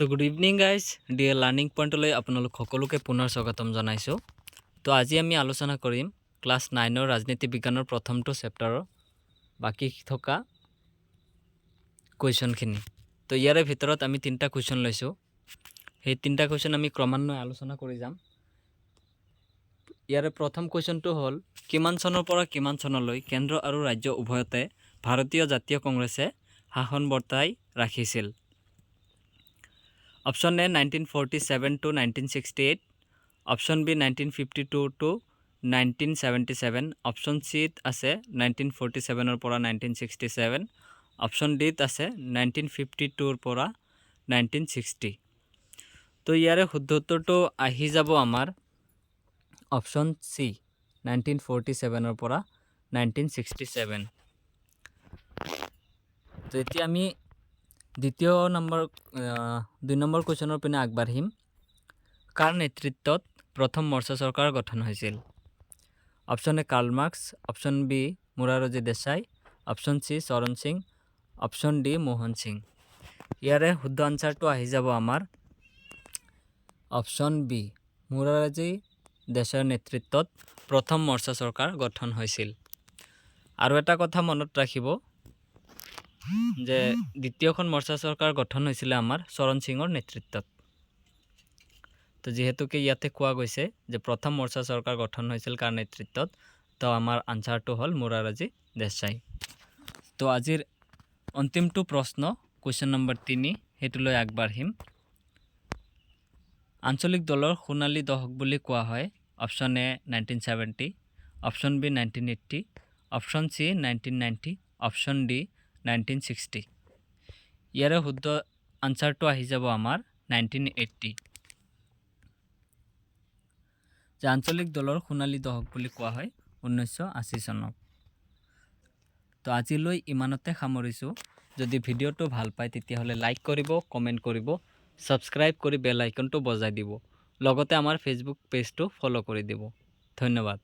তো good evening guys, dear learning পইণ্টলৈ আপোনালোক সকলোকে পুনৰ স্বাগতম জনাইছোঁ। তো আজি আমি আলোচনা কৰিম ক্লাছ 9ৰ ৰাজনীতি বিজ্ঞানৰ প্ৰথমটো চেপ্টাৰৰ বাকী থকা কুৱেশ্যনখিনি। তো ইয়াৰে ভিতৰত আমি তিনিটা কুৱেশ্যন লৈছোঁ। সেই তিনিটা কুৱেশ্যন আমি ক্ৰমান্বয়ে আলোচনা কৰি যাম। ইয়াৰে প্ৰথম কুৱেশ্যনটো হ'ল, কিমান চনৰ পৰা কিমান চনলৈ কেন্দ্ৰ আৰু ৰাজ্য উভয়তে ভাৰতীয় জাতীয় কংগ্ৰেছে শাসন বৰ্তাই ৰাখিছিল? Option A, 1947 to 1968, option B, 1952 to 1977, option চিত আছে 1947ৰ পৰা 1967, অপশ্যন ডিত আছে 1952ৰ পৰা 1960। তো ইয়াৰে শুদ্ধ উত্তৰটো আহি যাব আমাৰ অপশ্যন চি, 1947ৰ পৰা 1967। তো এতিয়া আমি দ্বিতীয় নম্বৰ, দুই নম্বৰ কুৱেশ্যনৰ পিনে আগবাঢ়িম। কাৰ নেতৃত্বত প্ৰথম মৰ্চা চৰকাৰ গঠন হৈছিল? Option A, Karl marks, option B, Morarji Desai, option C, Charan Singh, option D, Mohan Singh. ইয়াৰে শুদ্ধ আনচাৰটো আহি যাব আমাৰ অপশ্যন বি, মোৰাৰজী দেশাইৰ নেতৃত্বত প্ৰথম মৰ্চা চৰকাৰ গঠন হৈছিল। আৰু এটা কথা মনত ৰাখিব যে দ্বিতীয়খন মৰ্চা চৰকাৰ গঠন হৈছিলে আমাৰ চৰণ সিঙৰ নেতৃত্বত। তো যিহেতুকে ইয়াতে কোৱা গৈছে যে প্ৰথম মৰ্চা চৰকাৰ গঠন হৈছিল কাৰ নেতৃত্বত, তো আমাৰ আনচাৰটো হ'ল মোৰাৰজী দেশাই। তো আজিৰ অন্তিমটো প্ৰশ্ন, কুৱেশ্যন নম্বৰ 3, সেইটোলৈ আগবাঢ়িম। আঞ্চলিক দলৰ সোণালী দশক বুলি কোৱা হয়? Option A, 1970, option B, 1980, option C, 1990, option D, 1960। ইয়াৰে শুদ্ধ আনচাৰটো আহি যাব আমাৰ 1980, যে আঞ্চলিক দলৰ সোণালী দশক বুলি কোৱা হয় 1980 চনক। তো আজিলৈ ইমানতে সামৰিছোঁ। যদি ভিডিঅ'টো ভাল পায়, তেতিয়াহ'লে লাইক কৰিব, কমেণ্ট কৰিব, ছাবস্ক্ৰাইব কৰি বেল আইকনটো বজাই দিব, লগতে আমাৰ ফেচবুক পেজটো ফ'ল' কৰি দিব। ধন্যবাদ।